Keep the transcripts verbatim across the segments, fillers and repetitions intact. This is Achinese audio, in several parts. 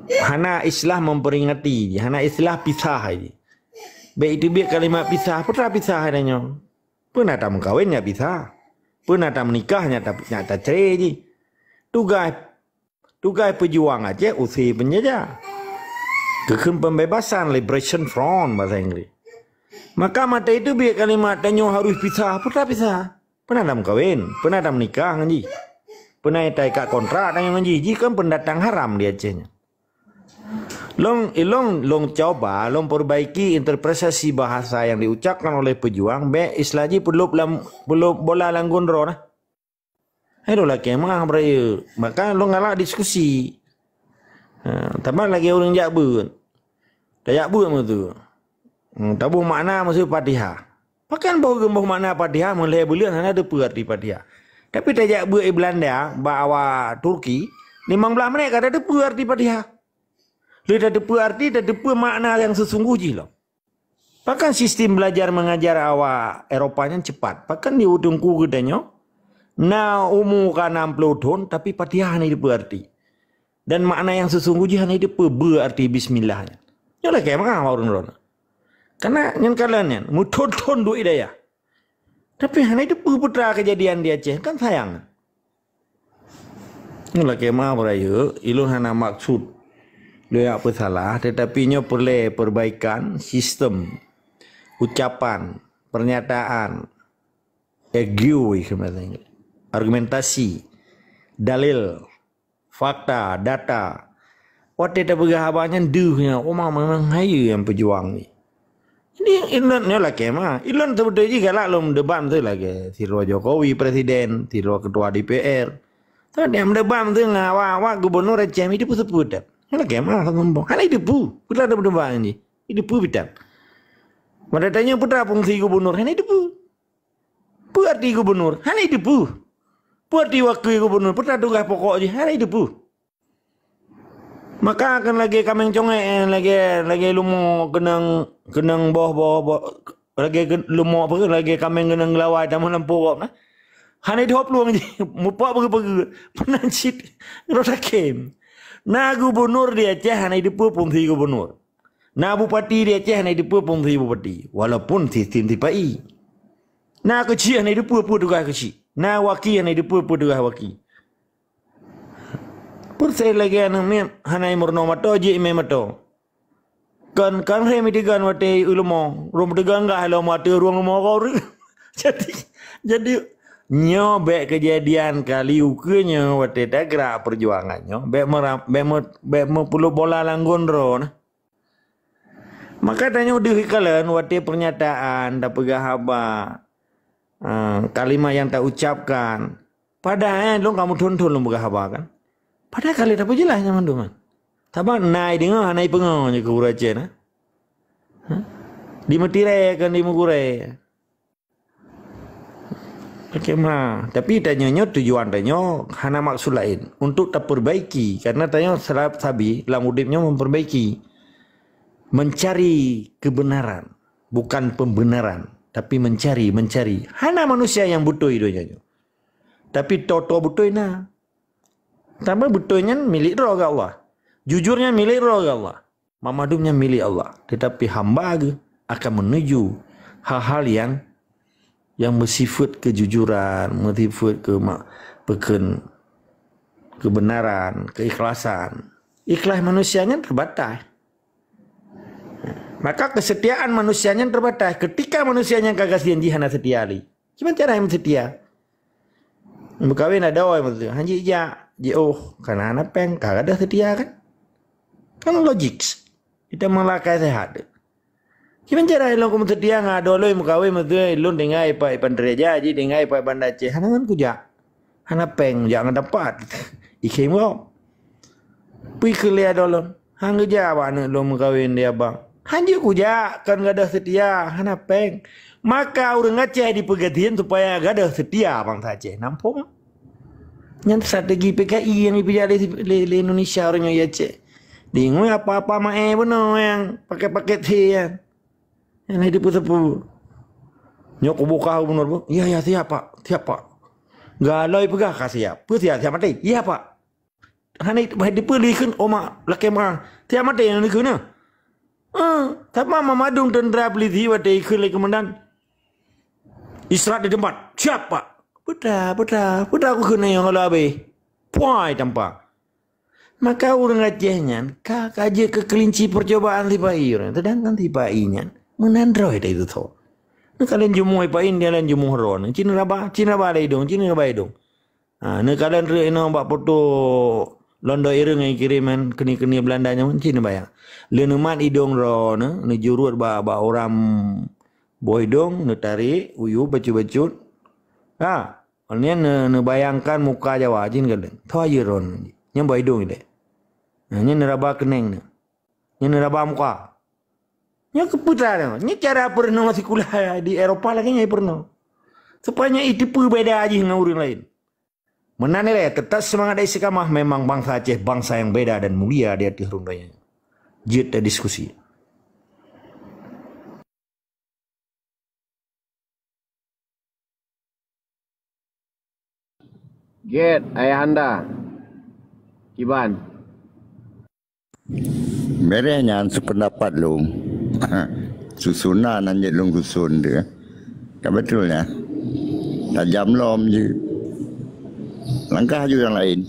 Hana istilah memperingati, hana istilah pisah ji. Bèk iteubiet kalimat pisah, peue teuma pisah tanyoe? Peue na tameukawen nyan pisah? Peue na tameunikah nyan ta-, nyan tacre ji? Tugaih, tugaih peujuang Aceh use peunjajah. Geukheun pembebasan, Liberation Front bahasa Inggris. Maka mata iteubiet kalimat tanyoe harus pisah, peue teuma pisah? Peue na tameukawen, peue na tameunikah ngon jih? Peue na taikat kontrak tanyoe ngon jih? Jih kan pendatang haram di Aceh nyan. Lôn, ilôn, lôn cuba, lôn perbaiki interpretasi bahasa yang diucapkan oleh peujuang, bèk istilah jih peulop lam, peulop bola lam gon droe nah. Hai lôn lakèe meu'ah beurayeuk. Maka lôn galak diskusi. Ha, teuma lagèe ureueng jak beuet. Tajak beuet meutu. Hmm, taboh makna meusu Fatihah. Pakon boh geuboh makna Fatihah meulhèe buleuen hana teupeue arti Fatihah. Tapi tajak beuet i Belanda, bak awak Turki, limong blaih menit ka tateupeue arti Fatihah. Lé tateupeue arti, tateupeue makna nyang seusungguh jih lom. Pakon sistem belajar mengajar awak Eropa nyan cepat. Pakon di teungku geutanyoe na umu ka enam puluh thon, tapi Fatihah hana jiteupeue arti. Dan makna nyang seusungguh jih hana jiteupeue beu arti bismillah nyan. Nyoe lakèe meu'ah bak ureueng droe. Karena nyan kalon nyan, meuthon-thon duek dayah. Tapi hana jiteupeue peue teuma keujadian di Aceh, kan sayang. Nyoe lakèe meu'ah beurayeuk, ilôn hana maksud lôn jak peusalah, tetapi nyoe peureulèe perbaikan sistem, ucapan, pernyataan, argue, argumentasi, dalil, fakta, data. Watèe tapeugah haba nyan deuh nyan, oh, memang hayeue nyang peujuang nyoe. Jadi, ilôn nyoe lakèe meu'ah. Ilôn seubeutôi jih galak lôn meudebat meusu lagèe sidroe Jokowi presiden, sidroe ketua D P R. Tapi nyang meudebat meusu ngon awak-awak gubernur Aceh, jiteupeue-teupeue that. Nyoe lakèe meu'ah sombong. Hana jiteupeue. Peue teuma meudebat ngon jih? Jiteupeue pih that. Watèe tanyoe peue teuma fungsi gubernur, hana jiteupeue. Peue arti gubernur? Hana jiteupeue. Peue arti wakil gubernur? Peue teuma tugaih pokok jih? Hana jiteupeue. Maka kan lagèe kaméng congék, eh, lagèe, lagèe leumo keunong, keunong boh, boh, boh, lagèe ke-, leumo apa, lagèe kaméng keunong geulawai tamong lam pokok, nah. Hana jiteupeue plueng jih, mupok peugeuh-peugeuh. Peunan cit, rot hakim. Na gubernur di Aceh hana jiteupeue fungsi gubernur. Na bupati di Aceh hana jiteupeue fungsi bupati, walaupun sistem sipa-i. Na keuchik hana jiteupeue peue tugaih keuchik. Na waki hana jiteupeue peue tugaih waki. Peureuséh lagèe aneuk miet hana jimeurunoe mata, jeuet jimè mata. Kan, kan lheueh meuteugon watèe uleumo, ureueng meuteugon gah lom ateueh rueng leumo. Jadi, jadi nyoe bèk keujadian kali ukeue nyoe watèe tagerak peujuangan nyoe. Bèk meura-, bèk meu-, bèk meupeulop bola lam gon droe nah. Maka tanyoe deuh ikalon watèe pernyataan, tapeugah haba, eh, kalimat nyang taucapkan. Padahai lôn ka meuthon-thon lôn peugah haba kan. Padahai ka lheueh tapeujeulaih nyan mandum kan. Sabab na jideungoe hana jipeungoh nyoe keu ureueng Aceh nah. Ha? Dimeutirèe kan dimeukurèe. Oke, ma. Tapi tanyoe nyoe tujuan tanyoe hana maksud laén, untuk tapeurbaiki, karena tanyoe sela-, sabe lam udép nyoe memperbaiki, mencari kebenaran, bukan pembenaran, tapi mencari, mencari. Hana manusia nyang beutôi donya nyoe. Tapi toe-toe beutôi na. Tapi beutôi nyan milék droe geuh Allah. Jujur nyan milék droe geuh Allah. Banmandum nyan milék Allah, tetapi hamba geuh akan menuju hal-hal yang, yang bersifat kejujuran, bersifat ke ma-, peukon kebenaran, keikhlasan. Ikhlas manusia nyan terbatas. Maka kesetiaan manusia nyan terbatas. Ketika manusia nyan ka gasien jih hana setia lé. Kiban cara nyang seutia? Meukawen adoe meutu, han jijak, jiôh, kana hana péng, ka gadôh seutia kan? Kan logik. Kita meulakai sehat. Kiban cara ilôn kumeuseutia ngon adoe lôn meukawen meutu, ilôn tinggai ipat Ipan Tereja, ji tinggai ipat Banda Aceh, hana ngon kujak. Hana péng, jak ngon dapat. Ikhém gob. Peue keu lé adoe lôn? Han geujak bak aneuk lôn meukawen di abang. Han jeuet kujak, kon gadôh seutia, hana péng. Maka ureueng Aceh dipeugadien supaya gadôh seutia bansa Aceh. Nampung. Nyan strategi P K I nyang jipeujak lé, lé, lé Indonesia ureueng nyoe Aceh. Deungoe apa-apa maé bunoe nyang paket-paket he nyan. Nyang na jiteupeue-teupeue. Nyoe kubuka gubernur bu. Ya, ya, siap, Pak. Siap, Pak. Galoi peugah ka siap. Peue siap? Siap maté. Ya, Pak. Hana it-, bah dipeuli kheun, oh mak, lakée meu'ah. Tiap maté nyang dikheun na. Eh, sama mamadung tentara polisi watée ikheun lé komandan. Istirahat di tempat. Siap, Pak. Peue ta, peue ta, peue ta kukheun nyang lagée abéh. Puai tampa. Maka ureuëng Aceh nyan ka, ka jeuet keu keulinci percobaan sipa-i ureuëng. Sedangkan sipa-i nyan meunan droe teuh itu tho. Neukalon jumuh sipa-i, neukalon jumuh droe. Cit neuraba, cit neuraba lé idong, cit neuraba idong. Ha, neukalon rhot inoe bak poto londo ireuëng nyang kirém nyan keunie-keunie Beulanda nyan, cit neubayang. Lé neumat idong droe, neujuruet bak, bak uram boh idong, neutarek, uyu bacut-bacut. Ha, Awak nyan ne-, neubayangkan muka Jawa jih neukalon. Tho ayeue droe nyan. Nyan bak idong ilée. Nah, nyan neuraba keuneng nyan. Nyan neuraba muka. Nyan keupeue ta nyoe? Nyan cara peurunoe sikula di Eropa lagée nyan peurunoe. Supaya nyan jiteupeue beda jih ngon ureuëng laén. Meunan ilée, teutap seumangat dan istiqamah, memang bangsa Aceh bangsa yang beda dan mulia di ateueh rhueng donya. Jeuet tadiskusi. Gét, ayahanda. Kiban. Bereh nyan, sependapat lôn. Susunan hanjeuet lôn susun tu. Ka beutôi nyan. Tajam lom jeuet. Langkah aju nyang laén.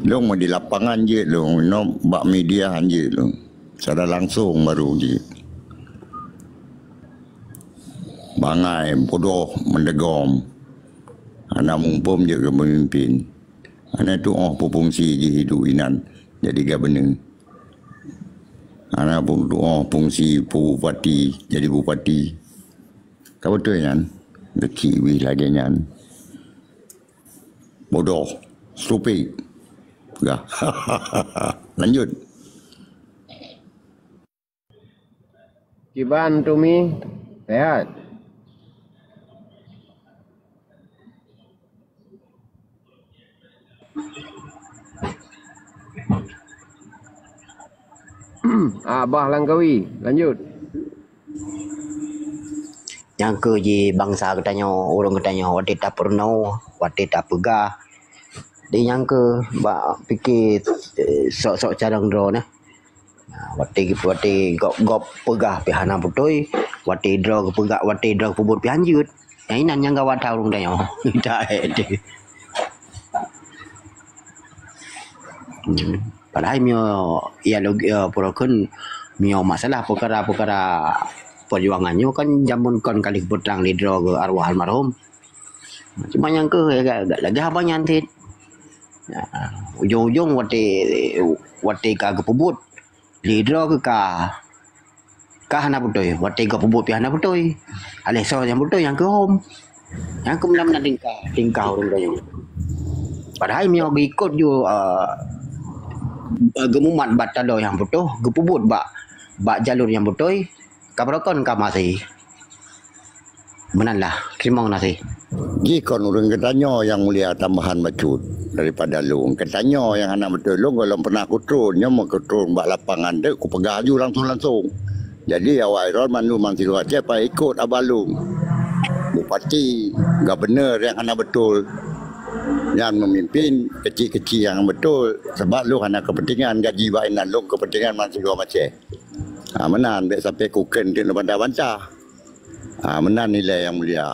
Lôn meunan di lapangan jeuet lôn, inoe bak media hanjeuet lôn. Secara langsung baru jeuet. Bangai, bodoh, meudegom. Hana muphom jeuet keu peumimpin. Hana tuoh peufungsi jih hidup inan jadi gubernur. Hana tuoh fungsi bupati jadi bupati. Ka beutôi nyan, geucik wih lagée nyan. Bodoh, stupid. Peugah. Lanjut. Kiban Tumi, sehat? Abah Langkawi, lanjut. Nyang keuh jih bansa geutanyoe, ureuëng geutanyoe, watée tapeurunoe, watée tapeugah, di nyang keuh bak pike, eh, sok-sok carông droe nyan. Nah, watée, watée gob-gob peugah pih hana beutôi, watée droe geupeugah, watée droe geupeubuet pih hanjeuet. Nyang inan nyang gawat that ureuëng tanyoe. That ék deh. Hmm. Padahai meunyoe, ya, log-, ya, pura kheun, meunyoe masalah peukara-peukara peujuangan nyoe kan jameun kon ka lheueh geupeutrang lé droe geuh arwah almarhum. Cuma nyang keuh lagée haba nyan cit. Ya, ujong-ujong watée, watée ka geupeubuet, lé droe geuh ka, ka hana beutôi. Watée geupeubuet pih hana beutôi. Aléh soe nyang beutôi, nyang keuh hom. Nyang keuh meunan-meunan tingkah, tingkah ureuëng tanyoe. Padahai meunyoe geuikot ju, eh, geumumat bak taloe nyang beutôi, geupeubuet bak, bak jalur nyang beutôi, ka beurokon ka maté. Meunan lah, teurimong gaséh. Jih kon ureuëng geutanyoe nyang mulia tambahan bacut daripada lôn. Geutanyoe nyang hana beutôi lôn gohlom pernah kutron, nyoe meukeutron bak lapangan dek kupeugah aju langsung-langsung. Jadi awai ron mandum mansigoe Aceh pai ikot abah lôn. Bupati, gubernur nyang hana beutôi, nyang memimpin kecil-kecil nyang beutôi, sebab lôn hana kepentingan gaji bak inan lôn, kepentingan mansigoe Aceh. Ha, meunan, bék sampai kukheun teuk neubantah-bantah. Ha, meunan ilée nyang mulia.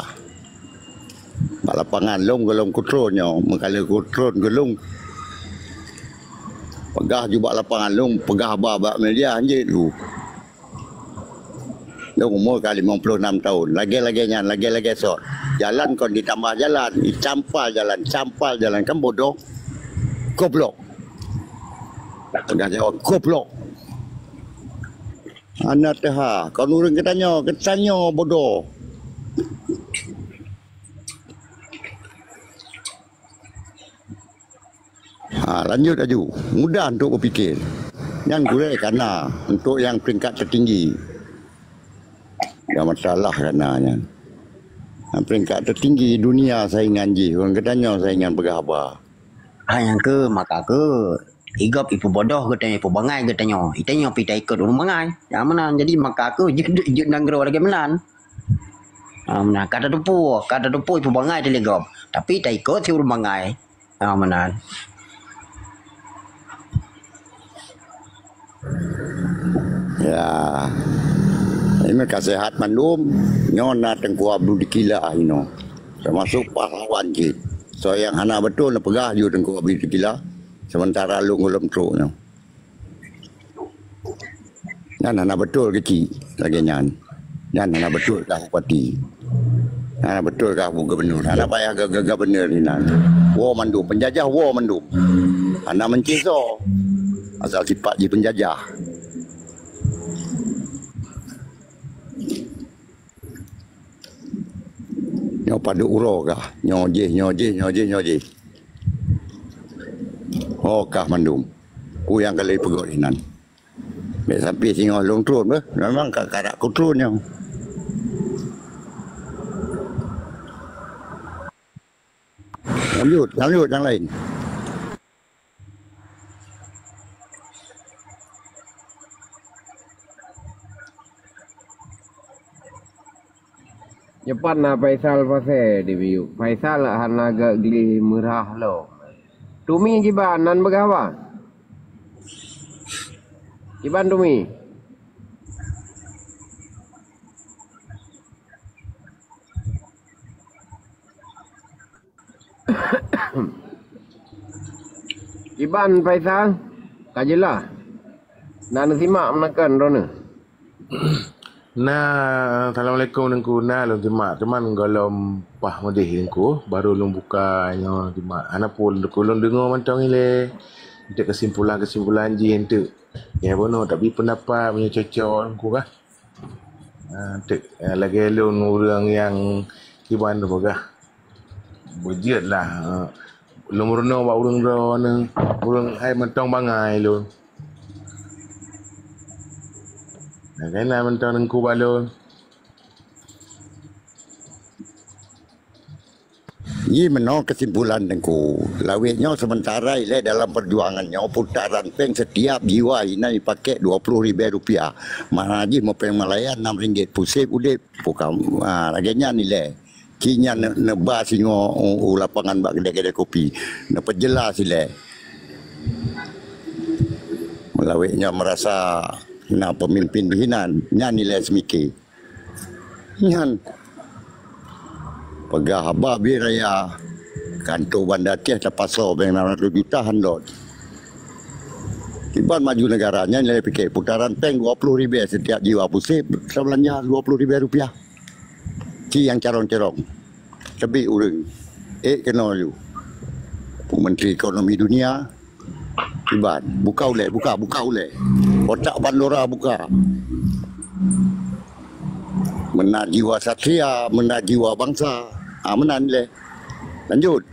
Bak lapangan lôn gohlom kutron nyoe, meukaleuh kutron gohlom. Peugah ju bak lapangan lôn, peugah ba bak media hanjeuet lu. Lôn umur ka limong ploh nam tahun. Lagée-lagée nyan, lagée-lagée sot. Jalan kon ditambah jalan, dicampal jalan, campal jalan. Kan bodoh. Goblok. Peugah Jawa, goblok. Hana teuha, kon ureuëng geutanyoe, geutanyoe bodoh. Ha, lanjut aju. Mudah untuk berpikir. Nyan gurée kana untuk nyang peringkat tertinggi. Nyang masalah kana nyan. Nyang peringkat tertinggi dunia saingan jih, ureuëng geutanyoe saingan peugah haba. Ha, nyang keuh, maka keuh, i gob ipeubodoh geutanyoe, ipeubangai geutanyoe. Itanyoe pih taikot ureuëng bangai. Ha, meunan. Jadi, maka keuh jeuet, jeuet nanggroe lagée meunan. Ha, meunan. Ka tateupeue, ka tateupeue ipeubangai teuh lé gob. Tapi taikot si ureuëng bangai. Ha, meunan. Ya. Ini ka sehat mandum. Nyoe na Teungku Abdul Dikila inoe. Termasuk pahlawan cit. Soe nyang hana beutôi neupeugah ju Teungku Abdul Dikila. Sementara lôn gohlom trok nyoe. Nyan hana beutôi keuci lagèe nyan. Nyan hana beutôi kah bupati. Hana beutôi kah bu gubernur. Hana payah geu-, geu-, gubernur inan. Woe mandum, penjajah woe mandum. Hana meuncéh soe. Asal sipat jih penjajah. Nyoe padub uroe kah. Nyoe jih, nyoe jih, nyoe jih, nyoe jih. Ho kah mandum. Peue nyang ka lheueh peugöt inan. Bèk sampai singoh lôn trôn beuh. Memang ka karak kutron nyoe. Lanjut, lanjut nyang laén. Nyoe pat na Faisal Pasé di Miyueb. Faisal hana geugleh meurah lom. Tumi kiban nan beugah ba? Kiban Tumi? Kiban Faisal? Ka jeulaih. Na neusimak meunan droeneuh? Na, assalamualaikum Teungku. Na lôn simak, cuman gohlom paih meudeh Teungku, baru lôn buka nyoe simak. Hana peue Teungku, lôn deungoe mantong ilèe. Eunteuk kesimpulan-kesimpulan jih eunteuk. Ya bunoe, tapi pendapat meunyoe cocok Teungku kah? Ah, eunteuk, ah, lagèe lôn ureueng nyang kiban peugah. Beujeuet lah. Ah, lôn meurunoe bak ureueng droeneuh, ureueng hai mantong bangai lôn. Nah, keunan mantong Teungku bak lôn. Jih meunoe keusimpulan Teungku. Lawét nyoe seumeutara ilèe dalam peujuangan nyoe putaran péng setiap jiwa inan jipakèk dua ploh ribèe rupiah. Makna jih meupéng meulayan nam ringgit pusép udép. Bukan, ah, lagèe nyan ilèe. Ci nyan ne-, neuba singoh u, u lapangan bak keudè-keudè kopi. Neupeujeulaih ilèe. Meulawét nyoe meurasa na peumimpin hinan, nyan ilèe seumike. Nyan. Peugah haba bie raya, kanto Banda Aceh tapasoe bèng nam ratus juta han lôt. Kiban maju neugara nyan lé pikée putaran péng dua ploh ribèe setiap jiwa pusép, tabeulanja dua ploh ribèe rupiah. Ci nyang carông-carông. Teubiet ureueng. Ék keunoe laju. Menteri Ekonomi Dunia, Iban, buka ulèe, buka, buka ulèe. Kotak Pandora buka. Meunan jiwa satria, meunan jiwa bansa. Ah, meunan ilèe. Lanjut.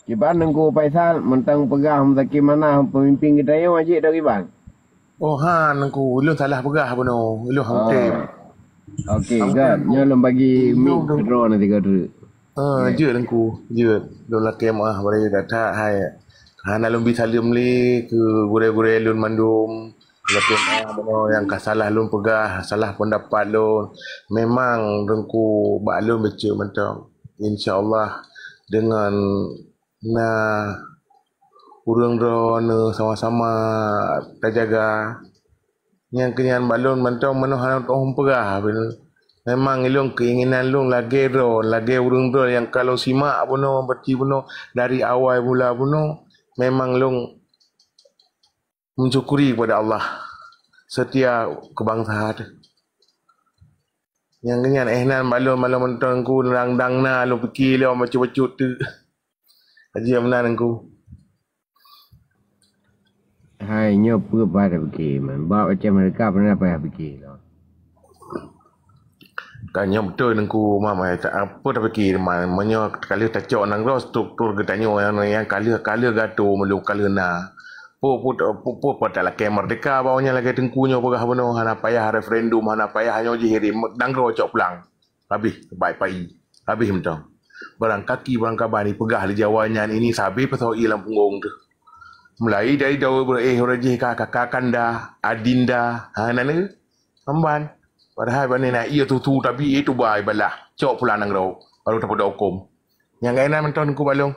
Kiban Teungku Faisal, mantong peugah Muzakir Manaf peumimpin geutanyoe jeuet dok kiban? Oh, han, Teungku. Ulôn salah peugah bunoe. Ulôn han tem. Oh. Okey, han göt. Nyoe lôn bagi mic keudroe na tiga treuk. Ah, jeuet, Teungku. Jeuet. Lôn lakèe meu'ah bak that-that, hai. Hana lôn bi saleuem lé keu gurèe-gurèe lôn mandum. Lakèe meu'ah bunoe nyang ka salah lôn peugah, salah peundapat lôn. Memang Teungku bak lôn beutôi mantong. Insya Allah, deungon na ureueng droeneuh sama-sama tajaga. Nyang keunyan bak lôn mantong meunoe hana teupeugah. Memang ilôn keinginan lôn lagèe droe, lagèe ureueng droe nyang ka lôn simak bunoe, berarti bunoe dari awai mula bunoe, memang lôn mensyukuri kepada Allah, setia keu bansa teuh. Nyang keunyan, eh, nan bak lôn, bak lôn mantong Teungku, dang-dang na lôn pike lom bacut-bacut teuk. Aji meunan Teungku. Hai, nyoe peue bah tapike, man. Bak macam mereka pernah payah pike lom. Kan nyoe beutôi Teungku, Mam, ai ta-, apa tapike, Man? Meunyoe ka lheueh tacok nanggroe struktur geutanyoe nyang, nyang ka lheueh, ka lheueh gato meulom ka lheueh na. Peue, peue, peue, peue, peue talakèe merdeka bak awaknyan lagèe Teungku nyoe peugah bunoe, hana payah referendum, hana payah nyoe jih nanggroe cok pulang. Habéh pai-pai. Habéh mantong. Barang kaki, barang kaban ipeugah lé Jawa nyan ini sabé peusoe ie lam punggong teuh. Mulai dari dawe beureueh uroe jih ka kaka kanda, adinda, ha, na lé. Amban. Padahai bani na ié tutu tabi itu bai balah. Cok pulang nanggroe. Baru tapeudak hukum. Nyang gainan mantong Teungku Balong.